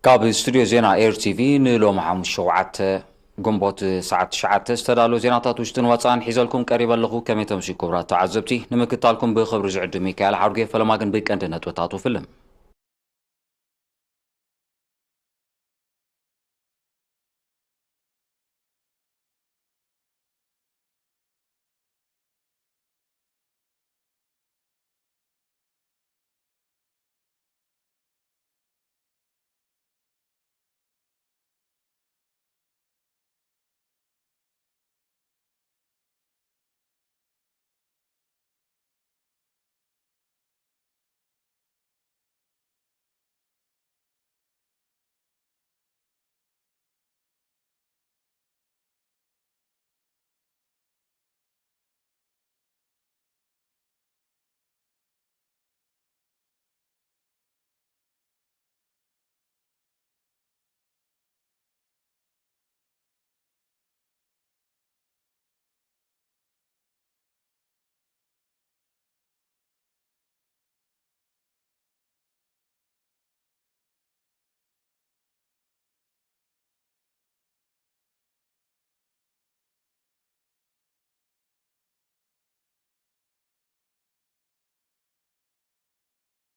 ካብ ስቱድዮ ዜና ኤር ቲ ቪ ንሎሚ ሓሙስ ሸውዓተ ግንቦት ሰዓት ትሽዓተ ዝተዳለወ ዜናታት ውሽጥን ወጻእን ሒዘልኩም ቀሪበ ኣለኹ። ከመይ ተምሲ ክቡራት ተዓዘብቲ፣ ንምክታልኩም ብኽብሪ ዝዕድም ሚካኤል ሓርጌ። ፈለማ ግን ብቀንዲ ነጥብታቱ ፍልም።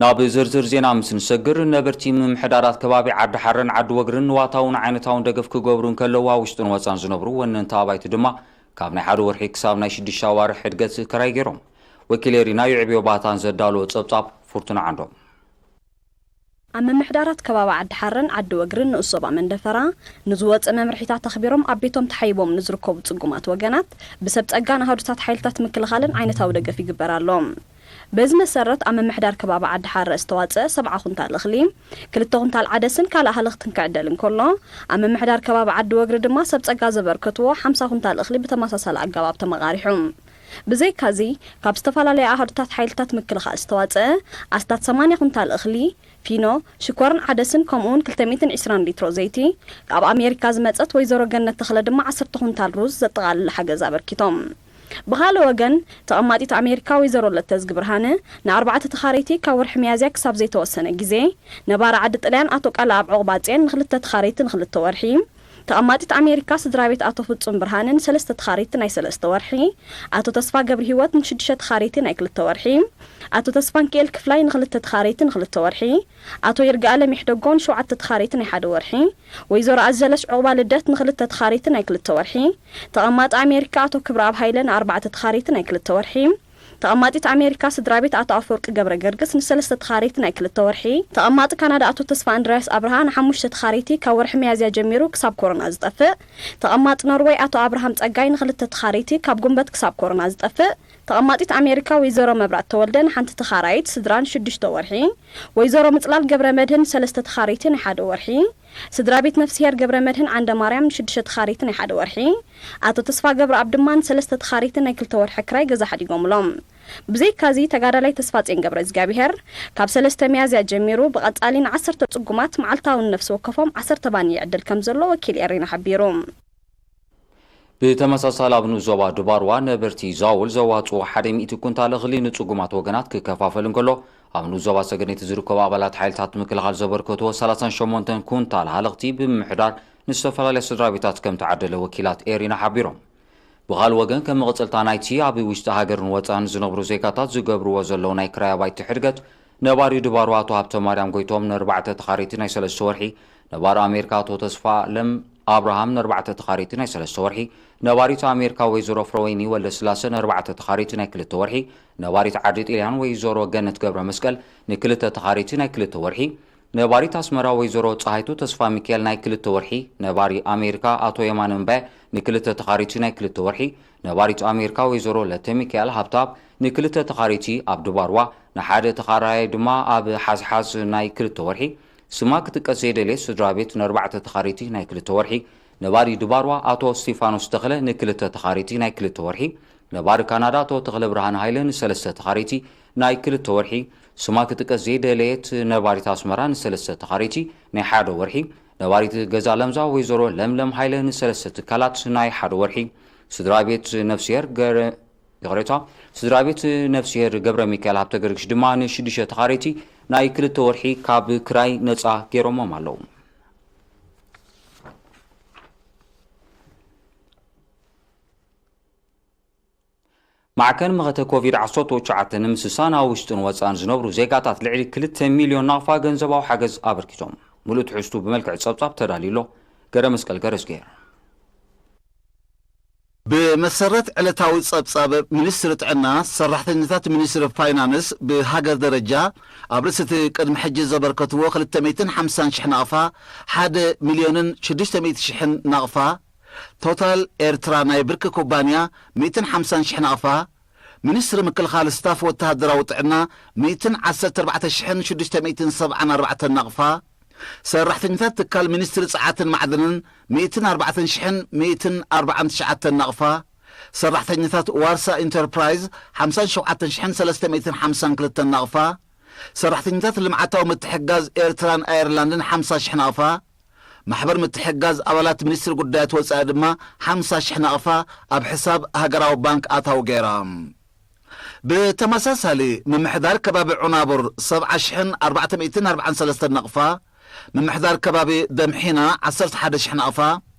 ናብ ዝርዝር ዜና ምስ ንሰግር፣ ነበርቲ ምምሕዳራት ከባቢ ዓዲ ሓረን ዓዲ ወግርን ንዋታውን ዓይነታውን ደገፍ ክገብሩ እንከለዉ፣ ኣብ ውሽጥን ወፃን ዝነብሩ ወነንቲ ኣባይቲ ድማ ካብ ናይ ሓደ ወርሒ ክሳብ ናይ ሽዱሽተ ኣዋርሕ ሕድገት ክራይ ገይሮም። ወኪል ኤሪና ይዕብዮ ባህታን ዘዳለዎ ጸብጻብ ፍርቱና ዓንዶም። ኣብ ምምሕዳራት ከባቢ ዓዲ ሓረን ዓዲ ወግርን ንኡስ ዞባ መንደፈራ ንዝወፀ መምርሒታት ኣኽቢሮም ኣብ ቤቶም ተሓይቦም ንዝርከቡ ጽጉማት ወገናት ብሰብ ጸጋን ኣሃዱታት ሓይልታት ምክልኻልን ዓይነታዊ ደገፍ ይግበር ኣሎ። በዚ መሰረት ኣብ ምምሕዳር ከባቢ ዓዲ ሓረ ዝተዋፀአ ሰብዓ ኩንታል እኽሊ፣ ክልተ ኩንታል ዓደስን ካልእ ሃለኽትን ክዕደል እንከሎ፣ ኣብ ምምሕዳር ከባቢ ዓዲ ወግሪ ድማ ሰብ ጸጋ ዘበርከትዎ ሓምሳ ኩንታል እኽሊ ብተመሳሳሊ ኣገባብ ተመቓሪሑ። ብዘይካዚ፣ ካብ ዝተፈላለያ ኣሃዱታት ሓይልታት ምክልኻል ዝተዋፀአ ኣስታት ሰማንያ ኩንታል እኽሊ፣ ፊኖ፣ ሽኮርን ዓደስን ከምኡውን ክልተ ሚእትን ዕስራን ሊትሮ ዘይቲ፣ ካብ ኣሜሪካ ዝመጸት ወይዘሮ ገነት ተኽለ ድማ ዓሰርተ ኩንታል ሩዝ ዘጠቓለለ ሓገዝ ኣበርኪቶም። ብኻልእ ወገን፣ ተቐማጢት ኣሜሪካ ወይዘሮ ለተዝጊ ብርሃነ ንኣርባዕተ ተኻረይቲ ካብ ወርሒ ሚያዝያ ክሳብ ዘይተወሰነ ግዜ፣ ነባሪ ዓዲ ጥልያን ኣቶ ቃልኣብ ዑቕባጽዮን ንኽልተ ተኻረይቲ ንኽልተ ወርሒ፣ ተቐማጢት ኣሜሪካ ስድራ ቤት ኣቶ ፍጹም ብርሃነ ንሰለስተ ተኻረይቲ ናይ ሰለስተ ወርሒ፣ ኣቶ ተስፋ ገብረ ህይወት ንሽዱሽተ ተኻረይቲ ናይ ክልተ ወርሒ፣ ኣቶ ተስፋንኪኤል ክፍላይ ንኽልተ ተኻረይቲ ንኽልተ ወርሒ፣ ኣቶ ይርጋኣለም ይሕደጎ ንሸውዓተ ተኻረይቲ ናይ ሓደ ወርሒ፣ ወይዘሮ ኣዘለሽ ዑቕባ ልደት ንኽልተ ተኻረይቲ ናይ ክልተ ወርሒ፣ ተቐማጢ ኣሜሪካ ኣቶ ክብረኣብ ሃይለ ንኣርባዕተ ተኻረይቲ ናይ ክልተ ወርሒ፣ ተቐማጢት ኣሜሪካ ስድራ ቤት ኣቶ ኣፈወርቂ ገብረ ገርግስ ንሰለስተ ተኻረይቲ ናይ ክልተ ወርሒ፣ ተቐማጢ ካናዳ ኣቶ ተስፋ እንድርያስ ኣብርሃ ንሓሙሽተ ተኻረይቲ ካብ ወርሒ ሚያዝያ ጀሚሩ ክሳብ ኮሮና ዝጠፍእ፣ ተቐማጢ ኖርወይ ኣቶ ኣብርሃም ጸጋይ ንኽልተ ተኻረይቲ ካብ ጉንበት ክሳብ ኮሮና ዝጠፍእ፣ ተቐማጢት ኣሜሪካ ወይዘሮ መብራት ተወልደ ንሓንቲ ተኻራይት ስድራን ሽዱሽተ ወርሒ፣ ወይዘሮ ምጽላል ገብረ መድህን ሰለስተ ተኻረይቲ ናይ ሓደ ወርሒ፣ ስድራ ቤት ነፍስሄር ገብረ መድህን ዓንደ ማርያም ንሽዱሽተ ተኻረይቲ ናይ ሓደ ወርሒ፣ ኣቶ ተስፋ ገብረኣብ ድማ ንሰለስተ ተኻረይቲ ናይ ክልተ ወርሒ ክራይ ገዛ ሓዲጎምሎም። ብዘይካዚ፣ ተጋዳላይ ተስፋጽዮን ገብረ እግዚኣብሄር ካብ ሰለስተ ሚያዝያ ጀሚሩ ብቐጻሊ ንዓሰርተ ጽጉማት መዓልታዊ ንነፍሲ ወከፎም ዓሰርተ ባኒ ይዕድል ከም ዘሎ ወኪል ኤሪና ሓቢሩ። ብተመሳሳሊ፣ ኣብ ንኡስ ዞባ ድባርዋ ነበርቲ ዛውል ዘዋጽኡ ሓደ ሚእቲ ኩንታል እኽሊ ንጽጉማት ወገናት ክከፋፈል እንከሎ፣ ኣብ ንኡስ ዞባ ሰገነይቲ ዝርከቡ ኣባላት ሓይልታት ምክልኻል ዘበርከትዎ ሰላሳን ሸሞንተን ኩንታል ሃለኽቲ ብምምሕዳር ንዝተፈላለያ ስድራ ቤታት ከም ተዓደለ ወኪላት ኤሪና ሓቢሮም። ብኻልእ ወገን፣ ከም መቐጸልታ ናይቲ ኣብ ውሽጢ ሃገርን ወጻእን ዝነብሩ ዜጋታት ዝገብርዎ ዘለዉ ናይ ክራይ ኣባይቲ ሕድገት፣ ነባሪ ድባርዋ ኣቶ ሃብተ ማርያም ጎይቶም ንኣርባዕተ ተኻረይቲ ናይ ሰለስተ ወርሒ፣ ነባሪ ኣሜሪካ ኣቶ ተስፋ ለም ኣብርሃም ንኣርባዕተ ተኻረይቲ ናይ ሰለስተ ወርሒ፣ ነባሪት ኣሜሪካ ወይዘሮ ፍረወይኒ ወልደስላሰ ንኣርባዕተ ተኻረይቲ ናይ ክልተ ወርሒ፣ ነባሪት ዓዲ ጥልያን ወይዘሮ ገነት ገብረ መስቀል ንክልተ ተኻረይቲ ናይ ክልተ ወርሒ፣ ነባሪት ኣስመራ ወይዘሮ ጸሃይቱ ተስፋ ሚካኤል ናይ ክልተ ወርሒ፣ ነባሪ ኣሜሪካ ኣቶ የማነ እምባየ ንክልተ ተኻረይቲ ናይ ክልተ ወርሒ፣ ነባሪት ኣሜሪካ ወይዘሮ ለተ ሚካኤል ሃብታብ ንክልተ ተኻረይቲ ኣብ ድባርዋ፣ ንሓደ ተኻራያይ ድማ ኣብ ሓዝሓዝ ናይ ክልተ ወርሒ፣ ስማ ክጥቀስ ዘይደልየ ስድራ ቤት ንኣርባዕተ ተኻረይቲ ናይ ክልተ ወርሒ፣ ነባሪ ድባርዋ ኣቶ እስቲፋኖስ ተኽለ ንክልተ ተኻረይቲ ናይ ክልተ ወርሒ፣ ነባሪ ካናዳ ኣቶ ተኽለ ብርሃን ሃይለ ንሰለስተ ተኻረይቲ ናይ ክልተ ወርሒ፣ ስማ ክጥቀስ ዘይደለየት ነባሪት ኣስመራ ንሰለስተ ተኻረይቲ ናይ ሓደ ወርሒ፣ ነባሪት ገዛ ለምዛ ወይዘሮ ለምለም ሃይለ ንሰለስተ ትካላት ናይ ሓደ ወርሒ፣ ስድራ ቤት ነፍስሄር ገረ-፣ ይቕሬታ፣ ስድራ ቤት ነፍስሄር ገብረ ሚካኤል ሃብተ ገርግሽ ድማ ንሽዱሽተ ተኻረይቲ ናይ ክልተ ወርሒ ካብ ክራይ ነጻ ገይሮሞም ኣለዉ። ማዕከን መኸተ ኮቪድ ዓሰርተ ትሽዓተ ንምስሳን ኣብ ውሽጥን ወጻእን ዝነብሩ ዜጋታት ልዕሊ ክልተ ሚልዮን ናቕፋ ገንዘባዊ ሓገዝ ኣበርኪቶም። ምሉእ ትሕዝቱ ብመልክዕ ጸብጻብ ተዳልዩ ኣሎ። ገረ መስቀል ገረዝግሄር። ብመሰረት ዕለታዊ ጸብጻብ ሚኒስትሪ ጥዕና፣ ሰራሕተኛታት ሚኒስትሪ ፋይናንስ ብሃገር ደረጃ ኣብ ርእሲ እቲ ቅድሚ ሕጂ ዘበርከትዎ ክልተ ሚእትን ሓምሳን ሽሕ ናቕፋ፣ ሓደ ሚልዮንን ሽዱሽተ ሚእቲ ሽሕን ናቕፋ፣ ቶታል ኤርትራ ናይ ብርኪ ኩባንያ ሚእትን ሓምሳን ሽሕ ናቕፋ፣ ሚኒስትሪ ምክልኻል ስታፍ ወተሃደራዊ ጥዕና ሚእትን ዓሰርተ ኣርባዕተ ሽሕን ሽዱሽተ ሚእትን ሰብዓን ኣርባዕተን ናቕፋ፣ ሰራሕተኛታት ትካል ሚኒስትሪ ጸዓትን ማዕድንን ሚእትን ኣርባዕተን ሽሕን ሚእትን ኣርባዓን ትሽዓተን ናቕፋ፣ ሰራሕተኛታት ዋርሳ ኢንተርፕራይዝ ሓምሳን ሸውዓተን ሽሕን ሰለስተ ሚእትን ሓምሳን ክልተን ናቕፋ፣ ሰራሕተኛታት ልምዓታዊ ምትሕግጋዝ ኤርትራን ኣየርላንድን ሓምሳ ሽሕ ናቕፋ፣ ማሕበር ምትሕግጋዝ ኣባላት ሚኒስትሪ ጉዳያት ወጻኢ ድማ ሓምሳ ሽሕ ናቕፋ ኣብ ሕሳብ ሃገራዊ ባንክ ኣታዊ ገይራ። ብተመሳሳሊ፣ ምምሕዳር ከባቢ ዑናቡር ሰብዓ ሽሕን ኣርባዕተ ሚእትን ኣርባዓን ሰለስተን ናቕፋ፣ ምምሕዳር ከባቢ ደምሒና ዓሰርተ ሓደ ሽሕ ናቕፋ፣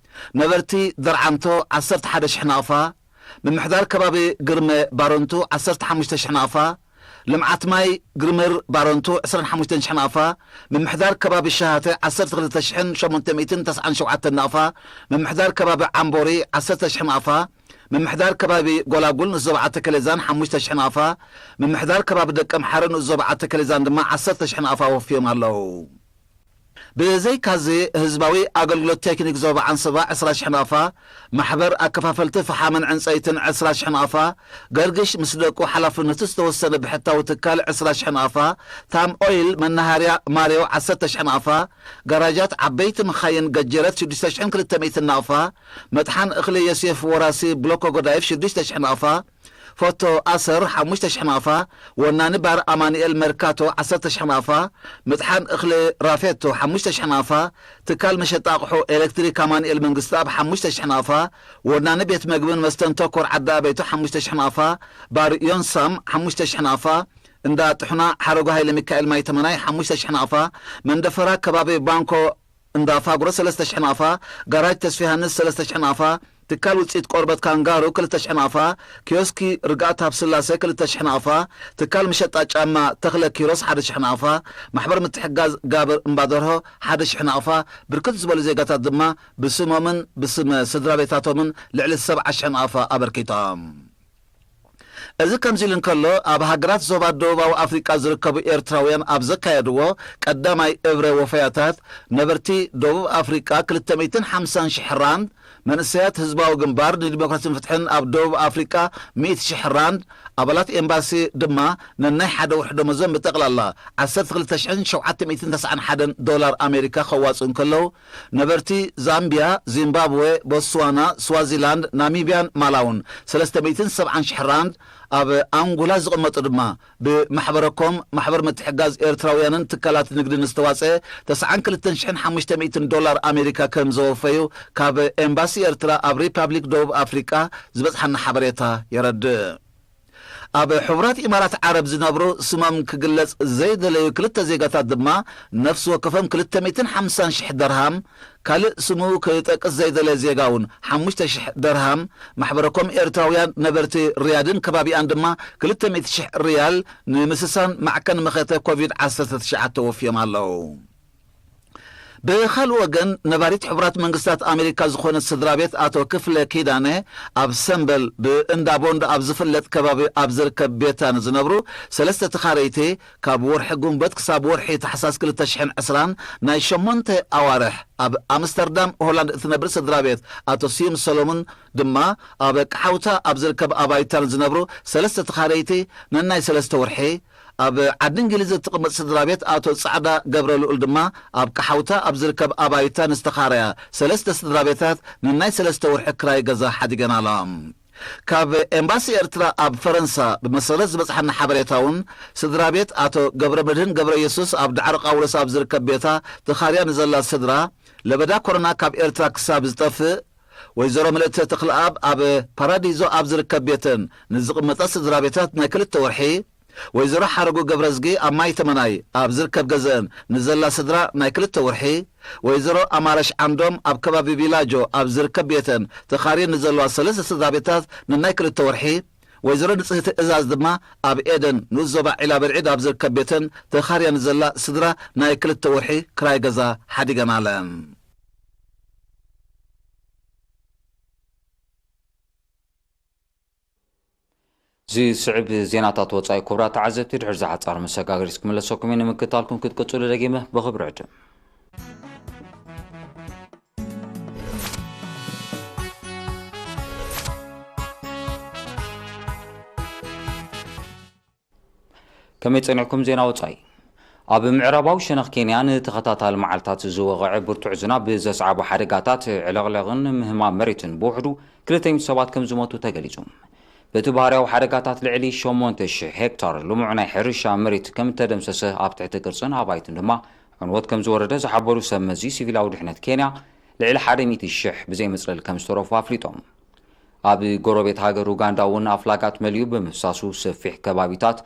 ነበርቲ ደርዓንቶ ዓሰርተ ሓደ ሽሕ ናቕፋ፣ ምምሕዳር ከባቢ ግርመ ባረንቱ ዓሰርተ ሓሙሽተ ሽሕ ናቕፋ፣ ልምዓት ማይ ግርምር ባረንቱ ዕስራን ሓሙሽተን ሽሕ ናቕፋ፣ ምምሕዳር ከባቢ ሸሃተ ዓሰርተ ክልተ ሽሕን ሸሞንተ ሚእትን ተስዓን ሸውዓተን ናቕፋ፣ ምምሕዳር ከባቢ ዓምቦሪ ዓሰርተ ሽሕ ናቕፋ፣ ምምሕዳር ከባቢ ጎላጉል ንኡስ ዞባ ዓዲ ከሌዛን ሓሙሽተ ሽሕ ናቕፋ፣ ምምሕዳር ከባቢ ደቀምሓረ ንኡስ ዞባ ዓዲ ከሌዛን ድማ ዓሰርተ ሽሕ ናቕፋ ወፍዮም ኣለዉ። ብዘይካዚ፣ ህዝባዊ ኣገልግሎት ቴክኒክ ዞባ ዓንሰባ ዕስራ ሽሕ ናቕፋ፣ ማሕበር ኣከፋፈልቲ ፈሓምን ዕንጸይትን ዕስራ ሽሕ ናቕፋ፣ ገርግሽ ምስ ደቁ ሓላፍነቱ ዝተወሰነ ብሕታዊ ትካል ዕስራ ሽሕ ናቕፋ፣ ታም ኦይል መናሃርያ ማርዮ ዓሰርተ ሽሕ ናቕፋ፣ ጋራጃት ዓበይቲ መኻይን ገጀረት ሽዱሽተ ሽሕን ክልተ ሚእትን ናቕፋ፣ መጥሓን እኽሊ ዮሴፍ ወራሲ ብሎኮ ጎዳይፍ ሽዱሽተ ሽሕ ናቕፋ፣ ፎቶ ኣሰር ሓሙሽተ ሽሕ ናቕፋ፣ ወናኒ ባር ኣማኑኤል መርካቶ ዓሰርተ ሽሕ ናቕፋ፣ ምጥሓን እኽሊ ራፌቶ ሓሙሽተ ሽሕ ናቕፋ፣ ትካል መሸጣ ኣቕሑ ኤሌክትሪክ ኣማኑኤል መንግስተኣብ ሓሙሽተ ሽሕ ናቕፋ፣ ወናኒ ቤት መግብን መስተን ተኮር ዓዲ ኣበይቶ ሓሙሽተ ሽሕ ናቕፋ፣ ባር ዮንሳም ሓሙሽተ ሽሕ ናቕፋ፣ እንዳ ጥሑና ሓረጉ ሃይለ ሚካኤል ማይ ተመናይ ሓሙሽተ ሽሕ ናቕፋ፣ መንደፈራ ከባቢ ባንኮ እንዳ ፋጉረ ሰለስተ ሽሕ ናቕፋ፣ ጋራጅ ተስፋ ዮሃንስ ሰለስተ ሽሕ ናቕፋ፣ ትካል ውፅኢት ቆርበት ካንጋሩ ክልተ ሽሕ ናቕፋ፣ ኪዮስኪ ርግኣት ሃብስላሴ ክልተ ሽሕ ናቕፋ፣ ትካል መሸጣ ጫማ ተኽለ ኪሮስ ሓደ ሽሕ ናቕፋ፣ ማሕበር ምትሕጋዝ ጋብር እምባደርሆ ሓደ ሽሕ ናቕፋ፣ ብርክት ዝበሉ ዜጋታት ድማ ብስሞምን ብስመ ስድራ ቤታቶምን ልዕሊ ሰብዓ ሽሕ ናቕፋ ኣበርኪቶም። እዚ ከምዚ ኢሉ እንከሎ፣ ኣብ ሃገራት ዞባ ደቡባዊ ኣፍሪቃ ዝርከቡ ኤርትራውያን ኣብ ዘካየድዎ ቀዳማይ እብረ ወፈያታት፣ ነበርቲ ደቡብ ኣፍሪቃ ክልተ ሚእትን ሓምሳን ሽሕ ራንድ፣ መንእሰያት ህዝባዊ ግንባር ንዲሞክራሲን ፍትሕን ኣብ ደቡብ ኣፍሪቃ ሚእቲ ሽሕ ራንድ፣ ኣባላት ኤምባሲ ድማ ነናይ ሓደ ወርሒ ደሞዞም ብጠቕላላ ዓሰርተ ክልተ ሽሕን ሸውዓተ ሚእትን ተስዓን ሓደን ዶላር ኣሜሪካ ከዋጽኡ እንከለዉ፣ ነበርቲ ዛምቢያ፣ ዚምባብወ፣ ቦትስዋና፣ ስዋዚላንድ፣ ናሚብያን ማላውን ሰለስተ ሚእትን ሰብዓን ሽሕ ራንድ፣ ኣብ ኣንጎላ ዝቕመጡ ድማ ብማሕበረኮም፣ ማሕበር ምትሕጋዝ ኤርትራውያንን ትካላት ንግድን ዝተዋጽአ ተስዓን ክልተን ሽሕን ሓሙሽተ ሚእትን ዶላር ኣሜሪካ ከም ዘወፈዩ ካብ ኤምባሲ ኤርትራ ኣብ ሪፓብሊክ ደቡብ ኣፍሪቃ ዝበጽሓና ሓበሬታ የረድእ። ኣብ ሕቡራት ኢማራት ዓረብ ዝነብሩ ስሞም ክግለጽ ዘይደለዩ ክልተ ዜጋታት ድማ ነፍሲ ወከፎም ክልተ ሚእትን ሓምሳን ሽሕ ደርሃም፣ ካልእ ስሙ ክጠቅስ ዘይደለየ ዜጋ እውን ሓሙሽተ ሽሕ ደርሃም፣ ማሕበረኮም ኤርትራውያን ነበርቲ ሪያድን ከባቢኣን ድማ ክልተ ሚእቲ ሽሕ ሪያል ንምስሳን ማዕከን መኸተ ኮቪድ ዓሰርተ ትሽዓተ ወፍዮም ኣለዉ። ብኻልእ ወገን፣ ነባሪት ሕቡራት መንግስታት ኣሜሪካ ዝኾነት ስድራ ቤት ኣቶ ክፍለ ኪዳነ ኣብ ሰምበል ብእንዳ ቦንድ ኣብ ዝፍለጥ ከባቢ ኣብ ዝርከብ ቤታ ንዝነብሩ ሰለስተ ተኻረይቲ፣ ካብ ወርሒ ጉንበት ክሳብ ወርሒ ታሕሳስ ክልተ ሽሕን ዕስራን ናይ ሸሞንተ ኣዋርሕ ኣብ ኣምስተርዳም ሆላንድ እትነብር ስድራ ቤት ኣቶ ስዩም ሰሎሞን ድማ ኣብ ቀሓውታ ኣብ ዝርከብ ኣባይታ ንዝነብሩ ሰለስተ ተኻረይቲ ነናይ ሰለስተ ወርሒ፣ ኣብ ዓዲ እንግሊዝ እትቕመጥ ስድራ ቤት ኣቶ ጻዕዳ ገብረ ልኡል ድማ ኣብ ቀሓውታ ኣብ ዝርከብ ኣባይታ ንዝተኻረያ ሰለስተ ስድራ ቤታት ንናይ ሰለስተ ወርሒ ክራይ ገዛ ሓዲገን ኣለዋ። ካብ ኤምባሲ ኤርትራ ኣብ ፈረንሳ ብመሰረት ዝበጽሓና ሓበሬታ እውን፣ ስድራ ቤት ኣቶ ገብረ መድህን ገብረ የሱስ ኣብ ዳዕሮ ቃውሎስ ኣብ ዝርከብ ቤታ ተኻርያ ንዘላ ስድራ፣ ለበዳ ኮሮና ካብ ኤርትራ ክሳብ ዝጠፍእ፣ ወይዘሮ ምልእተ ተኽለኣብ ኣብ ፓራዲዞ ኣብ ዝርከብ ቤተን ንዝቕመጣ ስድራ ቤታት ናይ ክልተ ወርሒ፣ ወይዘሮ ሓረጉ ገብረዝጊ ኣብ ማይ ተመናይ ኣብ ዝርከብ ገዘአን ንዘላ ስድራ ናይ ክልተ ወርሒ፣ ወይዘሮ ኣማረሽ ዓንዶም ኣብ ከባቢ ቪላጆ ኣብ ዝርከብ ቤተን ተኻርየን ንዘለዋ ሰለስተ ስድራ ቤታት ንናይ ክልተ ወርሒ፣ ወይዘሮ ንጽህቲ እዛዝ ድማ ኣብ ኤደን ንኡስ ዞባ ዒላ በርዒድ ኣብ ዝርከብ ቤተን ተኻርያ ንዘላ ስድራ ናይ ክልተ ወርሒ ክራይ ገዛ ሓዲገናለን። ዝስዕብ ዜናታት ወጻኢ። ክቡራት ተዓዘብቲ፣ ድሕሪ ዝሓጻር መሰጋገሪ ክምለሰኩም እየ። ንምክትታልኩም ክትቅጽሉ ደጊመ ብኽብሪ ዕድም። ከመይ ጸኒሕኩም? ዜና ወጻኢ። ኣብ ምዕራባዊ ሸነኽ ኬንያ ንተኸታታሊ መዓልታት ዝወቕዐ ብርቱዕ ዝናብ ብዘስዓቦ ሓደጋታት ዕለቕለቕን ምህማም መሬትን ብውሕዱ ክልተ ሚእቲ ሰባት ከም ዝሞቱ ተገሊጹ። በቲ ባህርያዊ ሓደጋታት ልዕሊ ሸሞንተ ሽሕ ሄክታር ልሙዕ ናይ ሕርሻ መሬት ከም እተደምሰሰ ኣብ ትሕቲ ቅርጽን ኣባይትን ድማ ዕንወት ከም ዝወረደ ዝሓበሩ ሰብ መዚ ሲቪላዊ ድሕነት ኬንያ ልዕሊ ሓደ ሚእቲ ሽሕ ብዘይ መጽለሊ ከም ዝተረፉ ኣፍሊጦም። ኣብ ጎረቤት ሃገር ኡጋንዳ እውን ኣፍላጋት መሊኡ ብምፍሳሱ ሰፊሕ ከባቢታት፣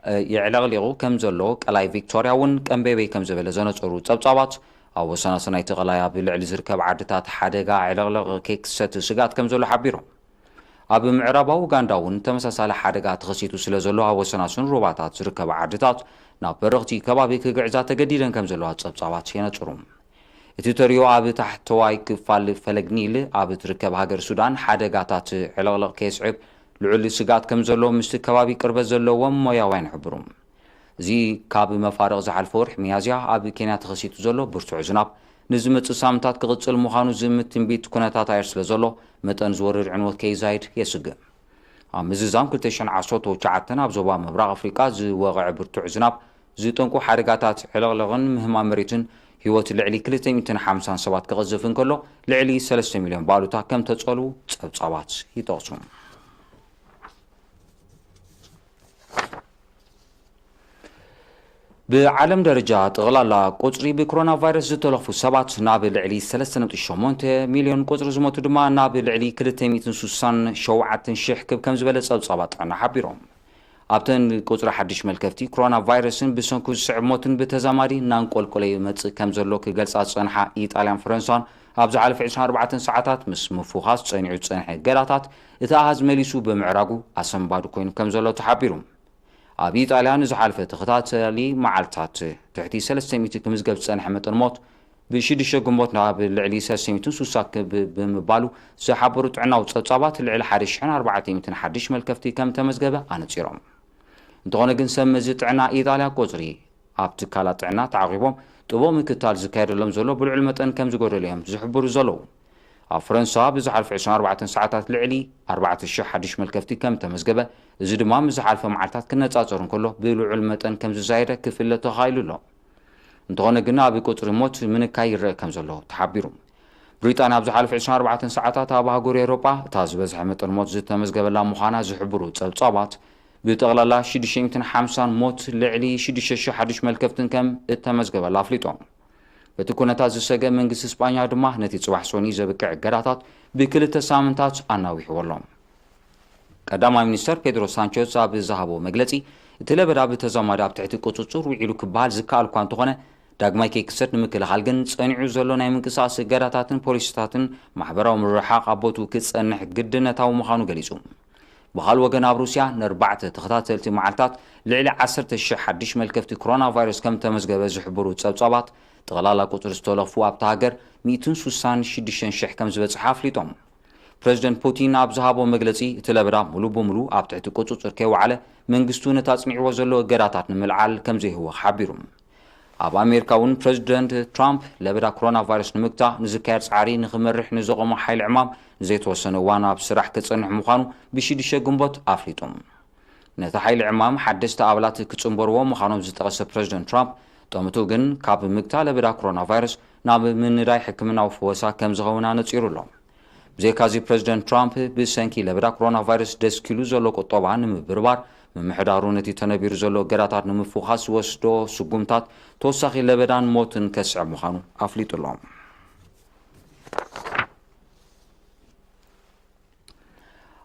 እ፣ የዕለቕሊቑ ከም ዘሎ ቀላይ ቪክቶርያ እውን ቀንቤበይ ከም ዝበለ ዘነጸሩ ጸብጻባት ኣብ ወሰናስን ናይቲ ቀላይ ኣብ ልዕሊ ዝርከብ ዓድታት ሓደጋ ዕለቕለቕ ከይክሰት ስግኣት ከም ዘሎ ሓቢሮም። ኣብ ምዕራባዊ ኡጋንዳ እውን ተመሳሳሊ ሓደጋ ተኸሲቱ ስለ ዘሎ ኣብ ወሰናስን ሩባታት ዝርከባ ዓድታት ናብ በረኽቲ ከባቢ ክግዕዛ ተገዲደን ከም ዘለዋ ጸብጻባት የነጽሩ። እቲ ተርእዮ ኣብ ታሕተዋይ ክፋል ፈለግ ኒል ኣብ እትርከብ ሃገር ሱዳን ሓደጋታት ዕለቕለቕ ከየስዕብ ልዑል ስግኣት ከም ዘሎ ምስቲ ከባቢ ቅርበት ዘለዎም ሞያውያን ይሕብሩ። እዚ ካብ መፋርቕ ዝሓለፈ ወርሒ ሚያዝያ ኣብ ኬንያ ተኸሲቱ ዘሎ ብርቱዕ ዝናብ ንዝመጽእ ሳምንታት ክቕጽል ምዃኑ ዝምት ትንቢት ኩነታት ኣየር ስለ ዘሎ መጠን ዝወርድ ዕንወት ከይዛይድ የስግእ። ኣብ ምዝዛም ክልተ ሽሕን ዓሰርተ ትሽዓተን ኣብ ዞባ ምብራቕ ኣፍሪቃ ዝወቕዐ ብርቱዕ ዝናብ ዝጠንቁ ሓደጋታት ዕለቕለቕን ምህማም መሬትን ህይወት ልዕሊ ክልተ ሚእትን ሓምሳን ሰባት ክቐዝፍ እንከሎ ልዕሊ ሰለስተ ሚልዮን ባሉታ ከም ተጸልዉ ጸብጻባት ይጠቕሱ። ብዓለም ደረጃ ጠቕላላ ቁጽሪ ብኮሮና ቫይረስ ዝተለኽፉ ሰባት ናብ ልዕሊ ሰለስተ ነጥቢ ሸሞንተ ሚልዮን፣ ቁጽሪ ዝሞቱ ድማ ናብ ልዕሊ ክልተ ሚእትን ስሳን ሸውዓተን ሽሕ ክብ ከም ዝበለ ጸብጻባት ጥዕና ሓቢሮም። ኣብተን ቁጽሪ ሓድሽ መልከፍቲ ኮሮና ቫይረስን ብሰንኩ ዝስዕብ ሞትን ብተዛማዲ እናንቆልቆለ ይመጽእ ከም ዘሎ ክገልጻ ዝጸንሓ ኢጣልያን ፈረንሳን ኣብ ዝሓለፈ ዕስራን ኣርባዕተን ሰዓታት ምስ ምፉኻስ ጸኒዑ ዝጸንሐ እገዳታት እቲ ኣሃዝ መሊሱ ብምዕራጉ ኣሰንባዲ ኮይኑ ከም ዘሎ ተሓቢሩ። ኣብ ኢጣልያ ንዝሓለፈ ተኸታታሊ መዓልታት ትሕቲ ሰለስተ ሚእቲ ክምዝገብ ዝጸንሐ መጠን ሞት ብሽዱሽተ ግንቦት ናብ ልዕሊ ሰለስተ ሚእትን ስሳ ክብ ብምባሉ ዝሓበሩ ጥዕናዊ ጸብጻባት ልዕሊ ሓደ ሽሕን ኣርባዕተ ሚእትን ሓድሽ መልከፍቲ ከም ተመዝገበ ኣነጺሮም። እንተኾነ ግን ሰብ መዚ ጥዕና ኢጣልያ ቁጽሪ ኣብ ትካላት ጥዕና ተዓቒቦም ጥቡቕ ምክትታል ዝካየደሎም ዘሎ ብልዑል መጠን ከም ዝጎደሉ እዮም ዝሕብሩ ዘለዉ። ኣብ ፈረንሳ ብዝሓለፈ ዕስራን ኣርባዕተን ሰዓታት ልዕሊ ኣርባዕተ ሽሕ ሓድሽ መልከፍቲ ከም ተመዝገበ፣ እዚ ድማ ምስ ዝሓለፈ መዓልታት ክነጻጸር እንከሎ ብልዑል መጠን ከም ዝዛየደ ክፍለጥ ተኻኢሉ ኣሎ። እንተኾነ ግን ኣብ ቁጽሪ ሞት ምንካይ ይረአ ከም ዘሎ ተሓቢሩ። ብሪጣንያ ኣብ ዝሓለፈ ዕስራን ኣርባዕተን ሰዓታት ኣብ ኣህጉር ኤውሮጳ እታ ዝበዝሐ መጠን ሞት ዝተመዝገበላ ምዃና ዝሕብሩ ጸብጻባት፣ ብጠቕላላ ሽዱሽተ ሚእትን ሓምሳን ሞት ልዕሊ ሽዱሽተ ሽሕ ሓድሽ መልከፍትን ከም እተመዝገበላ ኣፍሊጦም። በቲ ኩነታት ዝሰገ መንግስቲ ስጳኛ ድማ ነቲ ጽባሕ ሶኒ ዘብቅዕ እገዳታት ብክልተ ሳምንታት ኣናዊሕዎ ኣሎ። ቀዳማይ ሚኒስተር ፔድሮ ሳንቸዝ ኣብ ዝሃቦ መግለጺ፣ እቲ ለበዳ ብተዛማዲ ኣብ ትሕቲ ቁጽጽር ውዒሉ ክበሃል ዝከኣል እኳ እንተኾነ፣ ዳግማይ ከይክሰት ንምክልኻል ግን ጸኒዑ ዘሎ ናይ ምንቅስቓስ እገዳታትን ፖሊሲታትን ማሕበራዊ ምርሕሓቕ ኣብ ቦትኡ ክጸንሕ ግድነታዊ ምዃኑ ገሊጹ። ብኻልእ ወገን ኣብ ሩስያ ንኣርባዕተ ተኸታተልቲ መዓልታት ልዕሊ ዓሰርተ ሽሕ ሓድሽ መልከፍቲ ኮሮና ቫይረስ ከም ተመዝገበ ዝሕብሩ ጸብጻባት፣ ጠቕላላ ቁጽሪ ዝተለኽፉ ኣብታ ሃገር ሚእትን ስሳን ሽዱሽተን ሽሕ ከም ዝበጽሐ ኣፍሊጦም። ፕረዚደንት ፑቲን ኣብ ዝሃቦ መግለጺ፣ እቲ ለበዳ ሙሉ ብሙሉ ኣብ ትሕቲ ቁጽጽር ከይወዓለ መንግስቱ ነቲ ኣጽኒዕዎ ዘሎ እገዳታት ንምልዓል ከም ዘይህወኽ ሓቢሩ። ኣብ ኣሜሪካ እውን ፕረዚደንት ትራምፕ ለበዳ ኮሮና ቫይረስ ንምግታእ ንዝካየድ ጻዕሪ ንኽመርሕ ንዘቖሞ ሓይሊ ዕማም ንዘይተወሰነ እዋን ኣብ ስራሕ ክጸንሕ ምዃኑ ብሽዱሽተ ግንቦት ኣፍሊጡ። ነቲ ሓይሊ ዕማም ሓደስቲ ኣባላት ክጽንበርዎ ምዃኖም ዝጠቐሰ ፕረዚደንት ትራምፕ፣ ጠምቱ ግን ካብ ምግታእ ለበዳ ኮሮና ቫይረስ ናብ ምንዳይ ሕክምናዊ ፈወሳ ከም ዝኸውን ኣነጺሩ ኣሎ። ብዘይካዚ ፕረዚደንት ትራምፕ ብሰንኪ ለበዳ ኮሮና ቫይረስ ደስኪሉ ዘሎ ቁጠባ ንምብርባር፣ ምምሕዳሩ ነቲ ተነቢሩ ዘሎ እገዳታት ንምፍዃስ ዝወስዶ ስጉምታት ተወሳኺ ለበዳን ሞትን ከስዕብ ምዃኑ ኣፍሊጡ ኣሎ።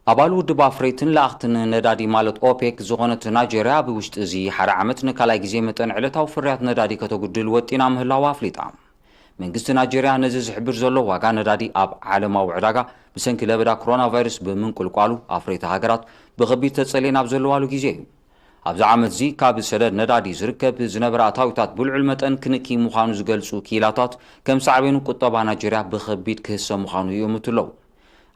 ኣባል ውድብ ኣፍረይትን ለኣኽትን ነዳዲ ማለት ኦፔክ ዝኾነት ናይጀርያ፣ ኣብ ውሽጢ እዚ ሓደ ዓመት ንካልኣይ ግዜ መጠን ዕለታዊ ፍርያት ነዳዲ ከተጉድል ወጢና ምህላዋ ኣፍሊጣ። መንግስቲ ናይጀርያ ነዚ ዝሕብር ዘሎ ዋጋ ነዳዲ ኣብ ዓለማዊ ዕዳጋ ብሰንኪ ለበዳ ኮሮና ቫይረስ ብምንቁልቋሉ ኣፍረይቲ ሃገራት ብኸቢድ ተጸልየን ኣብ ዘለዋሉ ግዜ እዩ። ኣብዚ ዓመት እዚ ካብ ሰደድ ነዳዲ ዝርከብ ዝነበረ ኣታዊታት ብልዑል መጠን ክንኪ ምዃኑ ዝገልጹ ክኢላታት ከም ሳዕቤኑ ቁጠባ ናይጀርያ ብኸቢድ ክህሰ ምዃኑ ይእምቱ ኣለዉ።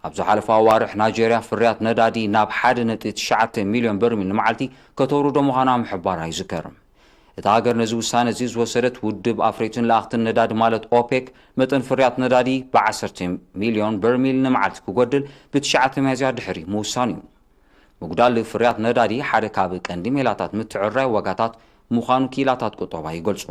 ኣብ ዝሓለፈ ኣዋርሕ ናይጀርያ ፍርያት ነዳዲ ናብ ሓደ ነጥቢ ትሽዓተ ሚልዮን በርሚል ንመዓልቲ ከተውርዶ ምዃና ምሕባራ ይዝከር። እታ ሃገር ነዚ ውሳነ እዚ ዝወሰደት ውድብ ኣፍረይትን ለኣኽትን ነዳዲ ማለት ኦፔክ መጠን ፍርያት ነዳዲ ብ ዓሰርተ ሚልዮን በርሚል ንመዓልቲ ክጎድል ብ ትሽዓተ ሚያዝያ ድሕሪ ምውሳኑ እዩ። ምጉዳል ፍርያት ነዳዲ ሓደ ካብ ቀንዲ ሜላታት ምትዕርራይ ዋጋታት ምዃኑ ክኢላታት ቁጠባ ይገልጹ።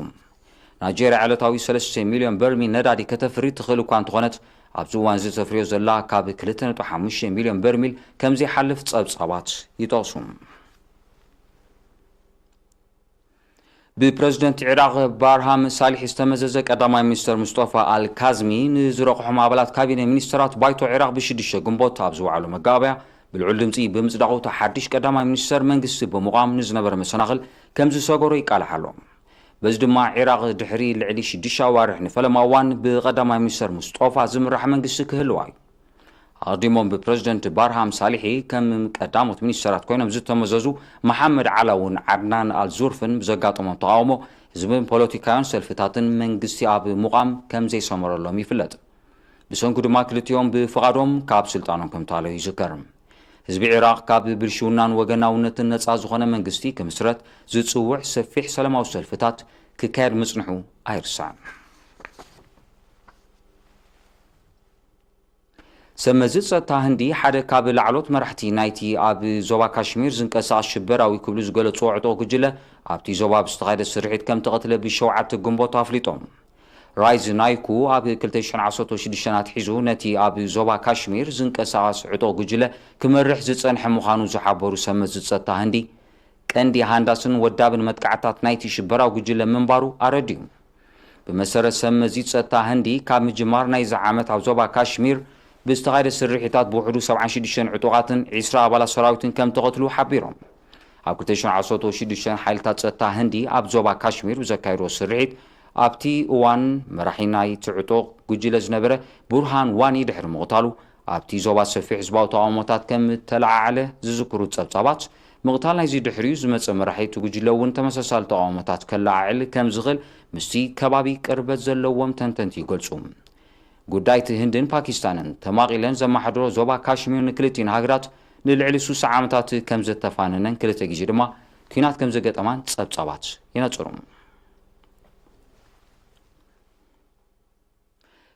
ናይጀርያ ዕለታዊ ሰለስተ ሚልዮን በርሚል ነዳዲ ከተፍሪ ትኽእል እኳ እንተኾነት ኣብዚ እዋን እዚ ተፍርዮ ዘላ ካብ ክልተ ነጥቢ ሓሙሽተ ሚልዮን በርሚል ከም ዘይሓልፍ ጸብጻባት ይጠቕሱ። ብፕረዚደንት ዒራቕ ባርሃም ሳሊሒ ዝተመዘዘ ቀዳማይ ሚኒስተር ሙስጦፋ ኣልካዝሚ ንዝረቑሖም ኣባላት ካቢነ ሚኒስተራት ባይቶ ዒራቕ ብሽዱሽተ ግንቦት ኣብ ዝወዓሎ መጋባብያ ብልዑል ድምፂ ብምፅዳቑ እቲ ሓድሽ ቀዳማይ ሚኒስተር መንግስቲ ብምቋም ንዝነበረ መሰናኽል ከም ዝሰገሮ ይቃላሕ ኣሎ። በዚ ድማ ዒራቕ ድሕሪ ልዕሊ ሽዱሽተ ኣዋርሕ ንፈለማ እዋን ብቐዳማይ ሚኒስተር ሙስጦፋ ዝምራሕ መንግስቲ ክህልዋ እዩ። ኣቐዲሞም ብፕረዚደንት ባርሃም ሳሊሒ ከም ቀዳሞት ሚኒስተራት ኮይኖም ዝተመዘዙ መሓመድ ዓላውን ዓድናን ኣልዙርፍን ብዘጋጠሞም ተቓውሞ ህዝብን ፖለቲካውያን ሰልፍታትን መንግስቲ ኣብ ምቋም ከም ዘይሰመረሎም ይፍለጥ። ብሰንኩ ድማ ክልቲኦም ብፍቓዶም ካብ ስልጣኖም ከም ተሃለዩ ይዝከር። ህዝቢ ዒራቕ ካብ ብልሽውናን ወገናውነትን ነጻ ዝኾነ መንግስቲ ክምስረት ዝጽውዕ ሰፊሕ ሰላማዊ ሰልፍታት ክካየድ ምጽንሑ ኣይርሳዕን። ሰብ መዚ ጸጥታ ህንዲ ሓደ ካብ ላዕሎት መራሕቲ ናይቲ ኣብ ዞባ ካሽሚር ዝንቀሳቐስ ሽበራዊ ክብሉ ዝገለጽዎ ዕጡቕ ጉጅለ ኣብቲ ዞባ ብዝተኻየደ ስርሒት ከም ተቐትለ ብሸውዓተ ግንቦት ኣፍሊጦም። ራይዝ ናይኩ ኣብ ክልተ ሽሕን ዓሰርተ ሽዱሽተን ኣትሒዙ ነቲ ኣብ ዞባ ካሽሚር ዝንቀሳቐስ ዕጡቕ ጉጅለ ክመርሕ ዝጸንሐ ምዃኑ ዝሓበሩ ሰብ መዚ ጸጥታ ህንዲ ቀንዲ ሃንዳስን ወዳብን መጥቃዕታት ናይቲ ሽበራዊ ጉጅለ ምንባሩ ኣረድዩ። ብመሰረት ሰብ መዚ ጸጥታ ህንዲ ካብ ምጅማር ናይዚ ዓመት ኣብ ዞባ ካሽሚር ብዝተኻየደ ስርሒታት ብውሕዱ ሰብዓን ሽዱሽተን ዕጡቓትን ዒስራ ኣባላት ሰራዊትን ከም ተቐትሉ ሓቢሮም። ኣብ ክልተ ሽሕን ዓሰርተ ሽዱሽተን ሓይልታት ጸጥታ ህንዲ ኣብ ዞባ ካሽሚር ብዘካየድዎ ስርሒት ኣብቲ እዋን መራሒ ናይቲ ዕጡቕ ጉጅለ ዝነበረ ቡርሃን ዋኒ ድሕሪ ምቕታሉ ኣብቲ ዞባ ሰፊሕ ህዝባዊ ተቓውሞታት ከም እተለዓዓለ ዝዝክሩ ጸብጻባት፣ ምቕታል ናይዚ ድሕሪኡ ዝመጸ መራሒ እቲ ጉጅለ እውን ተመሳሳሊ ተቓውሞታት ከለዓዕል ከም ዝኽእል ምስቲ ከባቢ ቅርበት ዘለዎም ተንተንቲ ይገልጹ። ጉዳይ እቲ ህንድን ፓኪስታንን ተማቒለን ዘመሓድሮ ዞባ ካሽሚር ንክልቲን ሃገራት ንልዕሊ ስሳ ዓመታት ከም ዘተፋነነን ክልተ ግዜ ድማ ኲናት ከም ዘገጠማን ጸብጻባት ይነጽሩ።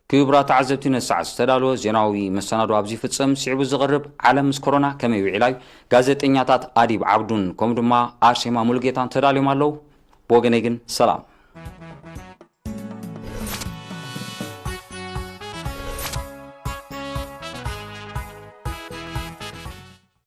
ክቡራት ተዓዘብቲ፣ ነዚ ሰዓት ዝተዳለወ ዜናዊ መሰናዶ ኣብዚ ይፍጸም። ስዒቡ ዝቐርብ ዓለም ምስ ኮሮና ከመይ ውዒላ እዩ። ጋዜጠኛታት ኣዲብ ዓብዱን ከምኡ ድማ ኣርሴማ ሙሉጌታን ተዳልዮም ኣለዉ። ብወገነይ ግን ሰላም።